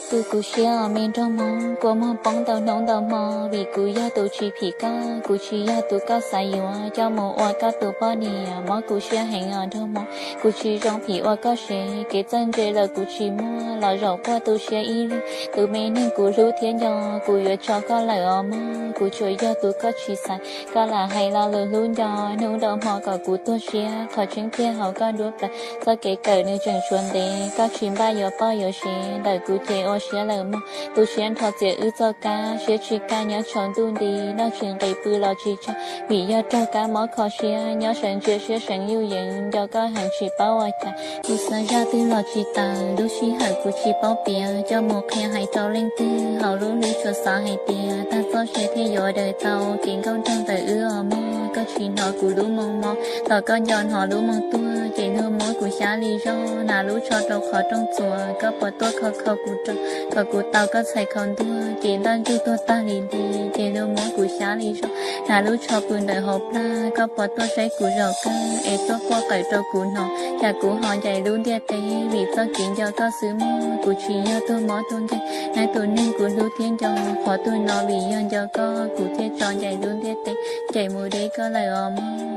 Tu kuv siab os me nraug Hmoob, kua muag poob ntau hnub ntau hmo, vim kuv yog tus tsis phim koj, kuv tsis yog tus koj xav yuav coj mus ua koj tus poj niam. Mob kuv siab heev os nraug Hmoob, kuv tsis zoo phim ua koj sev, kev txawj ntse los kuv tsis muaj, los zaum quaj tu siab ib leeg. Tus me neeg kuv hlub thiab nco, kuv yuav tso koj lawm os mog, kuv tsuas yog tus koj tsis xaiv, koj lam hais lo lus hlub nco, hnub nrau hmo kom kuv tuag siab, qhov tseeb tiag hauv koj duab plaws, txoj kev kawm nws tseem tshuav ntev, koj tsis npaj yuav poj yuav sev, ntawm kuv ces ua siab lawm mog, tu siab nrho txias wb txoj kab, siab tsis kaj nyob tsaus ntuj nti, noj tsis nqis pw los tsis tsaug, vim yog raug kab mob kho siab, nyob sawv ntsia siab seev yuj yees, nco koj heev tsis paub ua cas, kuv xav zaj twg los tsis tawm, lub sij hawm kuv tsis paub piav, coj mus qhia hais rau leej twg, hauv lub hlwb tsuas xav hais tias, tag txoj sia thiaj yuav daws tau, kev nkauj nraug ntawm wb os mog, koj tsis hnov kuv lub moo mob, thaum koj nco hnov lub moo tuag, ces luag muab kuv xyab li zog, hnav lub tsho rau qhov rooj txuas, koj puas tuaj kho kho kuv rau, kom kuv tau koj txhais khaus ntuag, ces ntaj ntsug tuag tag li nti, ces luag muab kuv xyab li zog, hnav lub tsho pw ntawm hauv plag, koj puas tuaj saib kuv zaum kawg, es tuaj quaj qawm rau kuv hnov, cas kuv ho ncaim lub ntiaj teb, vim txoj kev nco koj xwb mog, kuv tsis yog tuag mob tuag nkeeg, neb tus neeg kuv hlub thiab nco, qhov twg no vim yog nco koj, kuv thiaj tso ncaim lub ntiaj teb, ncaim mus deb koj lawm os mog.